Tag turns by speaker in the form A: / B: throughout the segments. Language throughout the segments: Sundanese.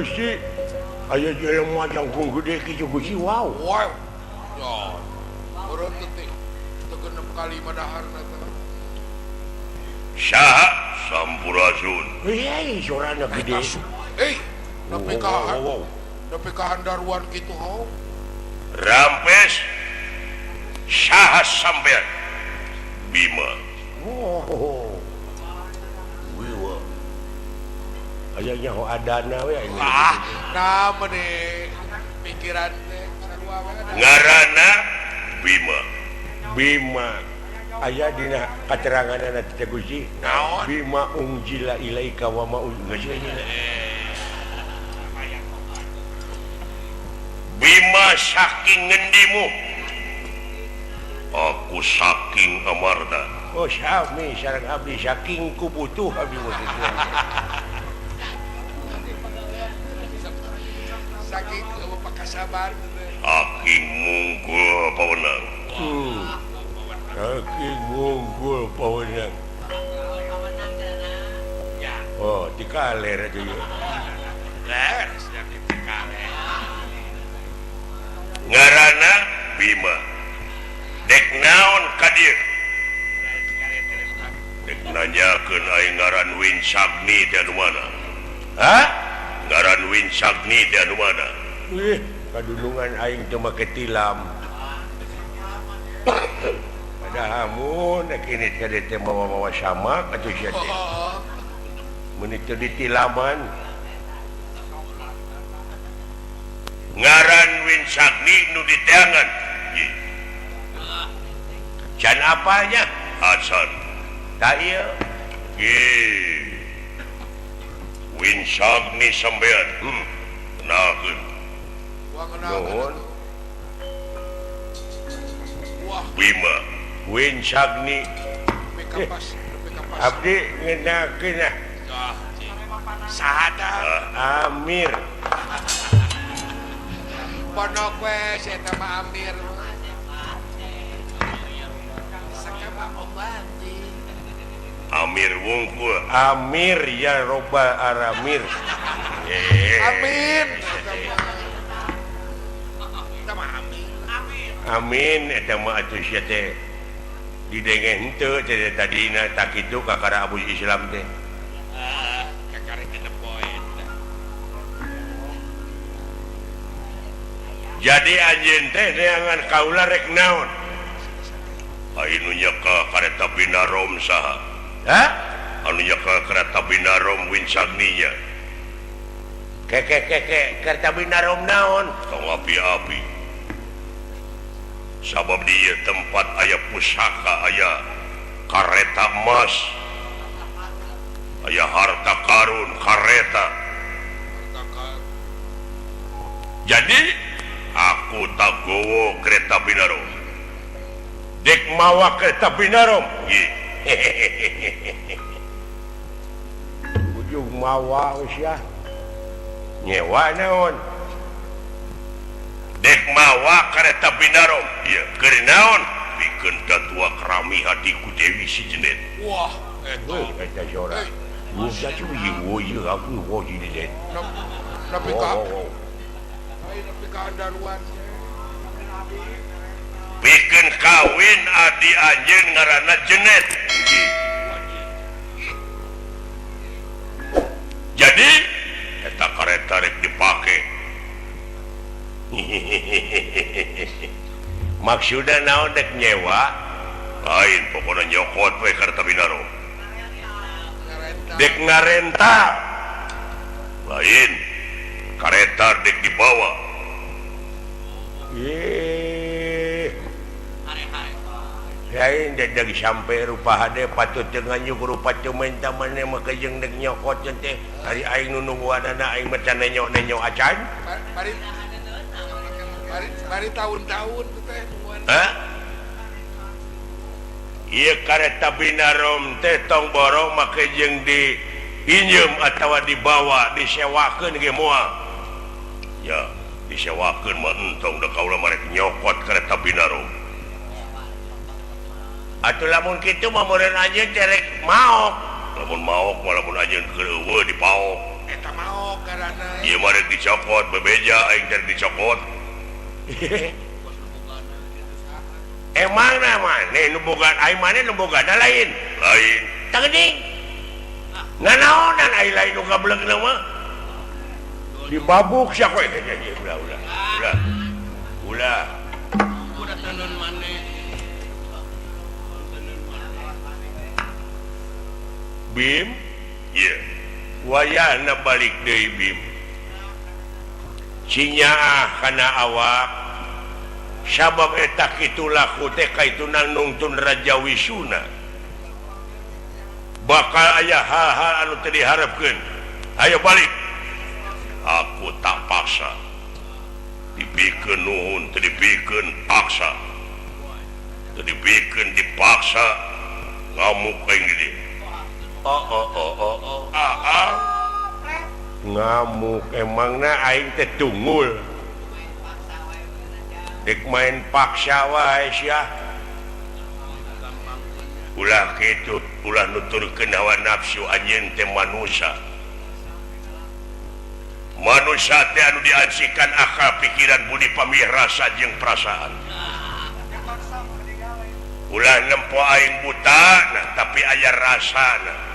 A: Gusti. Aya jelema jangkung gede kitu Gusti. Wow.
B: Wow. Ya. Urang teh teu genep kali madaharna teh.
C: Saha Sampurasun.
A: Hei, sorana gede.
B: Eh, nepi ka nepi ka handaruan kitu ho.
C: Rampes saha sampean? Bima.
A: Oh. Wiwa. Aya nyaho adana we aing.
B: Ah, nah meni pikiran teh sarua we.
C: Ngaranna Bima.
A: Bima. Aya dina kateranganna teh Gusti.
B: Naon?
A: Bima unjila ilaika wa ma unjila.
C: Bima saking ngendimu? Aku saking Amarta.
A: Oh sami sareng abdi saking kubutuh abdi mah.
B: Saking pakasabar.
C: Saking mungkul pawenang.
A: Saking mungkul pawenang. Oh, dikaler aja ya.
B: Leres ya dikaler.
C: Ngaranna Bima. Dek naon ka dieu? Dek nanyakeun aing ngaran Winsagni teh anu mana?
A: Hah?
C: Ngaran Winsagni teh anu mana?
A: Ih, kadulungan aing teu make tilam. Padahal mun kini teh teh mawa-mawa samak atuh sia teh. Mun teu ditilaman.
C: Ngaran Winsagni nu diteangan.
A: Can apalnya?
C: Hasan.
A: Tak ieu.
C: Ge. Winsagni sampean. Kenakeun.
A: Nuhun.
C: Bima.
A: Winsagni. Abdi ngenakeun ah.
B: Saha
A: Amir.
B: Pondok we si eta mah Amir.
C: Amir wungkul.
A: Amir ya robbal aramir.
B: Amin.
A: Amin eta mah atuh sia teh. Didenge henteu teh tadina tak kitu kakara Abu Islam teh.
B: Kakara genep poe.
A: Jadi anjeun teh neangan kaula rek naon?
C: Anu nyeka kareta Binarom saha?
A: Hah?
C: Anu nyeka kereta Binarom Winsagninya.
A: Keke keke kereta Binarom naon?
C: Tong api-api. Sabab di tempat aya pusaka, aya kareta emas, aya harta karun kareta. Jadi aku tak gowo kereta Binarom.
A: Dek mawa kereta Binarom. Ujung mawa usia nyewa naon?
C: Dek mawa kereta Binarom. Ieu keur naon? Pikeun datua kerami hatiku Dewi si Jenet.
B: Wah, eta
A: eta sora. Musa cuy wo ieu aku wo jenet.
B: Nepi ka. Nepi ka andaruan.
C: Pikeun kawin adi anjeun ngaranna Jenet. Jadi eta kareta rek dipake.
A: Maksudna naon dek nyewa?
C: Lain pokona nyokot we kareta Binarom.
A: Dek ngarenta.
C: Lain kareta dek dibawa.
A: Lain dari sampai rupa hade patut dengan nyuk rupa cementa mana maka jeung dek nyokot teh ari aing nu nungguanana aing mah can nenyok-nenyok acan.
B: Bari tahun-tahun teh nungguan.
A: Hah? Ieu kareta Binarom teh tong borong make jeung diinjeum atawa dibawa disewakeun ge moal.
C: Ya, disewakeun mah entong da kaula marek nyokot kareta Binarom.
A: Atuh lamun kitu mah meureun anjeun teh rek maok.
C: Lamun maok mah lamun anjeun keur eueuh dipaok.
B: Eta maok garana.
C: Ieu mah rek dicokot bebeja aing teh dicokot.
A: Emangna maneh nu boga aing maneh nu bogana lain.
C: Lain.
A: Tah geuning. Nanaonan aing lain nu gablegna mah. Dibabuk sia koe. Ulah ulah. Ulah. Ulah.
D: Udah tenun maneh.
A: Bim,
C: ieu.
A: Wayahna balik deui Bim. Cinyaah kana awak. Sabab eta kitu laku teh kaitunan nungtun Raja Wisuna. Bakal aya hal-hal anu teu diharepkeun. Ayo balik.
C: Aku tak paksa. Dipikeun nuhun teu dipikeun paksa. Teu dipikeun dipaksa ngamuk aing di dieu.
A: Oh oh oh oh oh.
C: Ah, ah.
A: Ngamuk emangna aing teh tungul. Dek main paksa wae sia.
C: Ulah kitu, ulah nuturkeun hawa nafsu anjeun teh manusia. Manusia teh anu diajikan akal pikiran budi pamih rasa jeung perasaan. Ulah nempo aing buta nah, tapi aya rasana.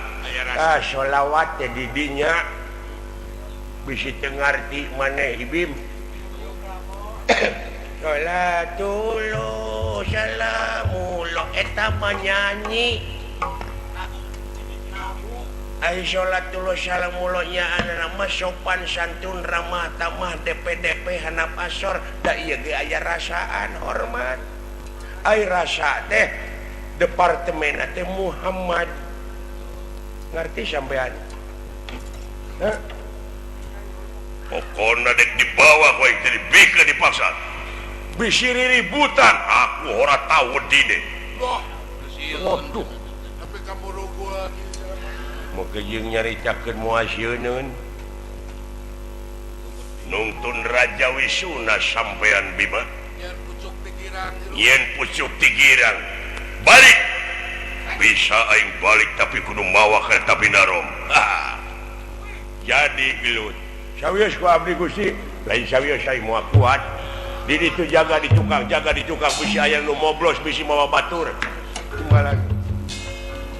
A: Ah sholawat teh di dinya bisi teu ngarti maneh Ibim. Sholatullah salamullah eta mah nyanyi. Ai sholatullah salamullah nya anana mah sopan santun ramah tamah DPDP hanap asor da ieu ge aya rasaan hormat. Ai rasa teh departemen teh Muhammad. Ngerti sampean? Hah?
C: Pokona dek dibawa ku aing teh dibikeun dipaksa. Bisi riributan aku ora tau wedine.
B: Wah,
A: waduh.
B: Tapi kamu gua
A: moga jeung nyaritakeun muasieun.
C: Nungtun Raja Wisuna sampean Bima.
B: Yen pucuk tigirang.
C: Yen pucuk tigirang. Balik. Bisa aing balik tapi kudu mawa kereta Binarom.
A: Jadi gelut. Sawios ku abdi Gusti, lain sawios aing moal kuat. Di ditu jaga di tukang, jaga di tukang bisi aya nu moblos bisi mawa batur. Kumaha?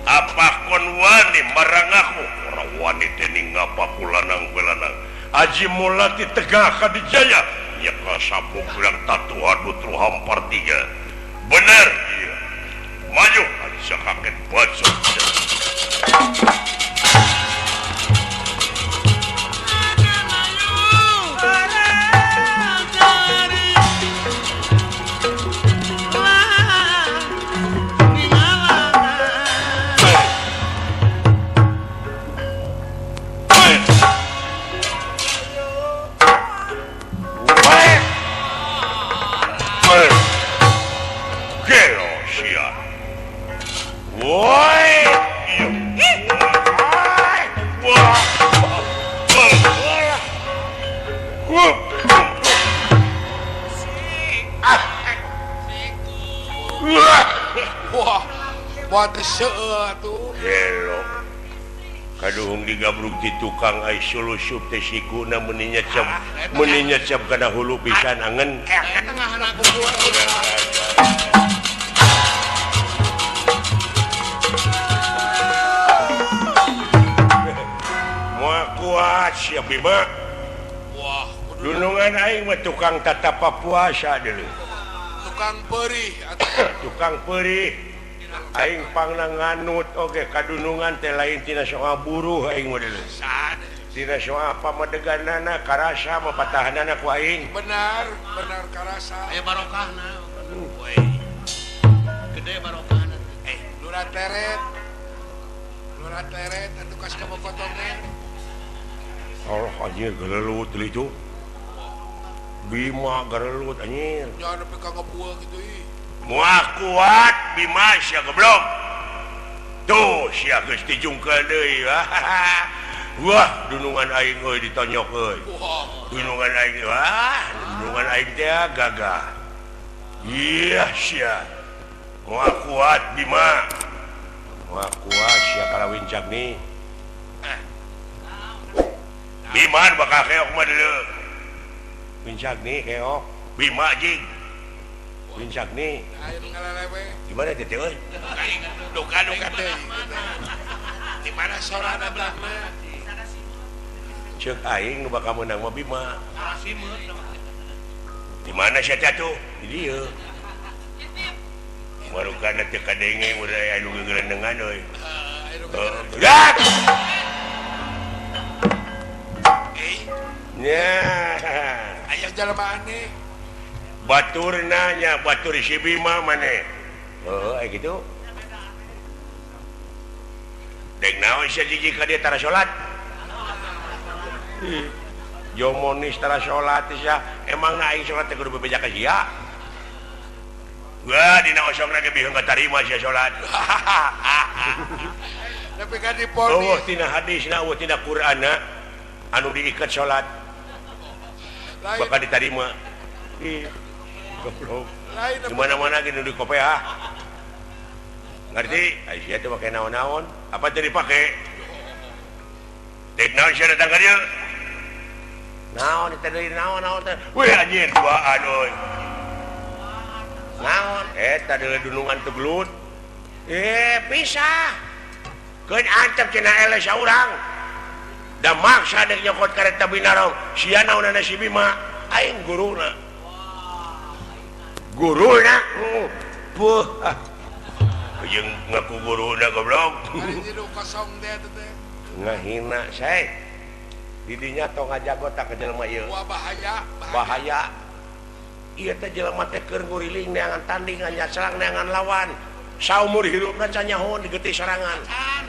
C: Apa kon wani marang aku? Ora wani teh ngapa ku lanang ku lanang. Aji mulati tegak kadijaya. Nyeka sapu bilang tatuan butru hampar tiga. Bener iya. Maju aja kaget bacot.
A: Hello. Kaduhung digabruk di tukang ai sulusup teh sikuna meni nyecep kana hulu pisan angen. Moal kuat sia Bima.
B: Wah,
A: dunungan aing mah tukang tatapa puasa deuleu.
B: Tukang perih
A: tukang perih. Aing pangna nganut oge kadunungan teh lain tina soal buruh aing mah deuleu. Tina soal pamadeganana karasa mah patahanana ku aing.
B: Benar, benar karasa.
D: Aya barokahna. Woi. Gede barokahna.
B: Lurah teret. Lurah teret atuh kas ka potongnya.
A: Allah anjir gelelut deui itu. Bima gerelut anjir.
B: Jangan nepi ka ngebuang kitu ih.
C: Moal kuat Bima sia goblok. Tuh sia geus dijungkeun deui. Wah, dunungan aing euy ditonyok euy. Dunungan aing wah, dunungan aing teh gagah. Iya sia. Moal kuat Bima. Moal kuat sia kalawin cagni. Bima bakal keok mah deuleu. Winsagni keok. Bima jing. Winsagni. Gimana teh euy?
B: Duka-duka teh. Di mana sorana belakna?
C: Ceuk aing nu bakal meunang mah Bima. Di mana sia teh atuh? Di dieu. Marukana teu kadenge udah aya nu gegerendengan euy. Heeh. Nya.
B: Aya jalma aneh.
C: Baturna nya batur si Bima maneh. Heuh aya kitu. Dek naon sia jiji ka dieu tara salat? Jomonis tara salat sia, emangna aing salat teh kudu bebeja ka sia? Wah, dina osongna ge bihung katarima sia salat.
B: Tapi kan diponis.
C: Eueuh tina hadisna, eueuh tina Qur'anna anu diikat salat. Bakal diterima. Ih, goblok. Di mana-mana ge nu dikopeah. Ngerti? Ai sia teh make naon-naon, apa teh dipake? Dek naon sia datang ka dieu? Naon teh deui naon-naon teh. Wih anjir duaan euy. Naon? Eta deui dunungan teu gelut. Eh, pisah. Keun antep cenah eleh saurang. Da maksa dek nyokot kareta Binarong. Sia naonana si Bima? Aing guruna. Guruna? Puh. Jeung ngaku guruna goblok. Ngahina sae. Didinya tong ngajago tak ka jelema ieu.
B: Wah bahaya,
C: bahaya. Ieu teh jelema teh keur nguriling neangan tanding nyaserang neangan lawan. Saumur hirupna can nyaho digetih sorangan.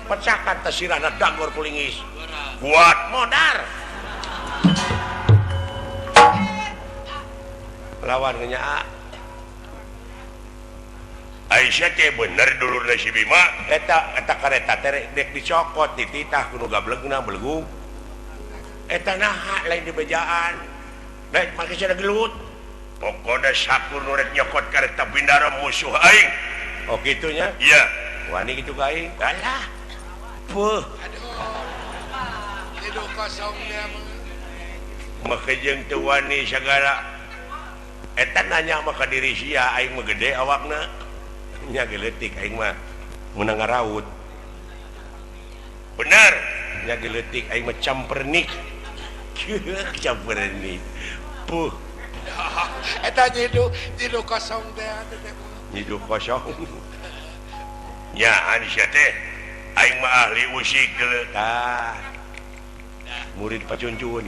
C: Pecahkan teh sirahna dagor kulingis. Kuat modar. Lawan ngenyaa. Aisyah teh bener dulurna si Bima eta eta kareta teh dek dicokot dititah kudu gablegna belgung. Eta naha lain dibejaan. Rek make sia gelut. Pokona sakur nu rek nyokot kareta Bindara musuh aing. Oh kitu nya? Iya. Wani kitu ka aing. Alah. Puh.
B: Aduh. Hidup kosong dia mah.
C: Make jeung teu wani sagala. Eta nanya mah ka diri sia aing mah gede awakna. Nya geuletik aing mah meunang ngaraut. Bener. Nya geuletik aing mah campernik. Campernik. Puh.
B: Eta nyidu nyidu kosong teh.
C: Nyidu kosong. Nya sia teh aing mah ahli usik deuleu. Tah. Murid Pacuncun.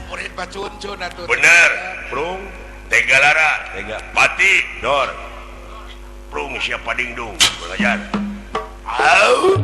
B: Murid Pacuncun atuh.
C: Bener. Prung Tegalara, Tega Pati, Dor. Prung siapa dingdung belajar. Au.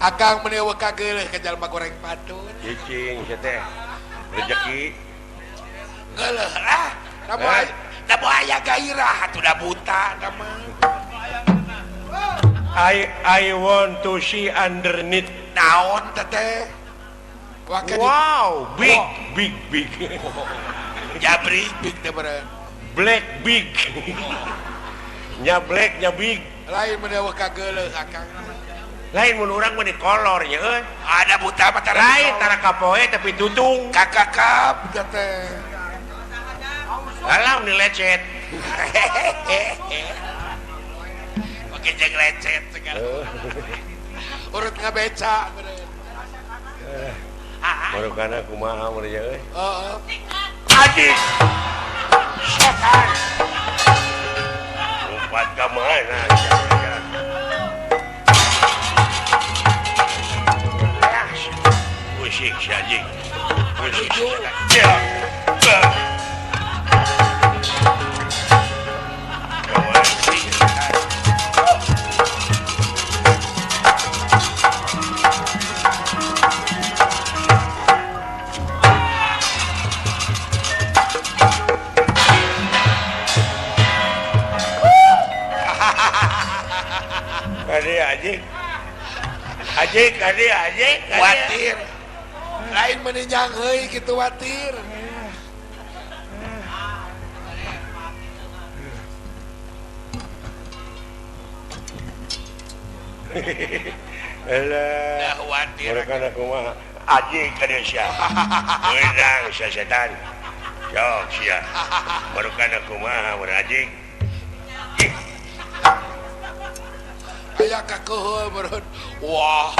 B: Akang meni eueuh kageuleuh ka jalma goreng patut.
C: Cicing sia teh. Rezeki.
B: Geuleuh lah. Da aya gairah atuh da buta da mah.
C: I want to see underneath.
B: Naon teh?
C: Wow, big big big.
B: Jabri big teh beureun.
C: Black big. Nya black nya big.
B: Lain meni eueuh kageuleuh akang.
C: Lain mun urang mah di kolor nya euy.
B: Ada buta mah tara.
C: Lain tara kapoe tapi tutung.
B: Kakakap teh.
C: Alam ni lecet.
B: Pakai jeung lecet segala. Urut ngabeca beureun.
C: Baru kana kumaha mun nya euy.
B: Heeh.
C: Adik. Setan. Lompat ka mana? Musik si anjing. Musik. Ya. Kade anjing. Anjing kade anjing.
B: Watir. Lain meninjang heuy kitu watir.
C: Elah,
B: watir.
C: Mereka kumaha? Anjing kade sia. Meunang sia setan. Sok sia. Mereka kumaha mun anjing.
B: Aya kakeheul meureun. Wah.